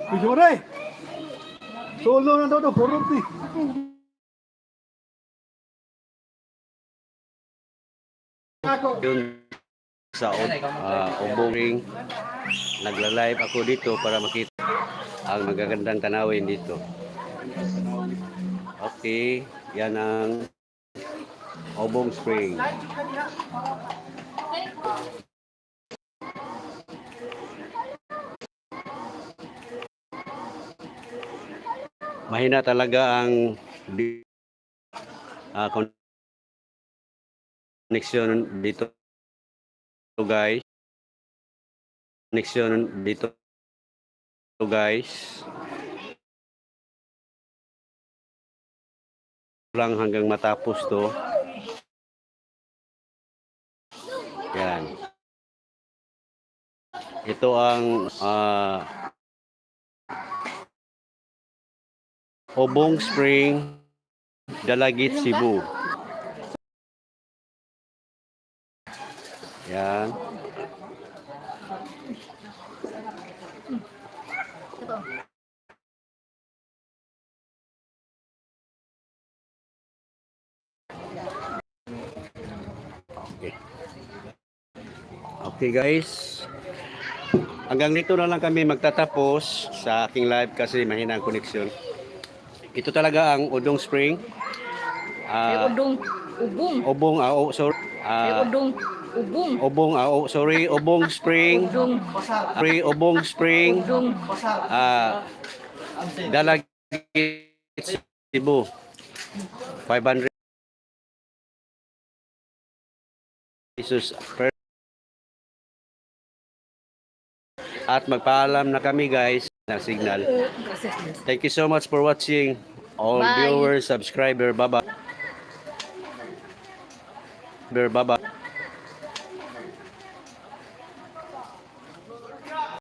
Kujore. Solo na daw hurot ni. Yun sa Ubong Ring. Nagla-live ako dito para makita ang magagandang tanawin dito. Okay, yan ang Ubong Spring. Mahina talaga ang connection dito, guys. Connection dito, guys. Lang hanggang matapos to. Yan. Ito ang Ubong Spring, Dalagit, Cebu. Yan. Okay. Okay guys. Hanggang dito na lang kami magtatapos sa aking live kasi mahina ang connection. Ito talaga ang Udong Spring. Ubong, sorry. Sorry, Ubong Spring. Ubong Spring. Dalagit, Cebu. 500 pesos per. At magpaalam na kami guys ng signal. Thank you so much for watching. All viewers, subscriber, bye-bye. Bye-bye.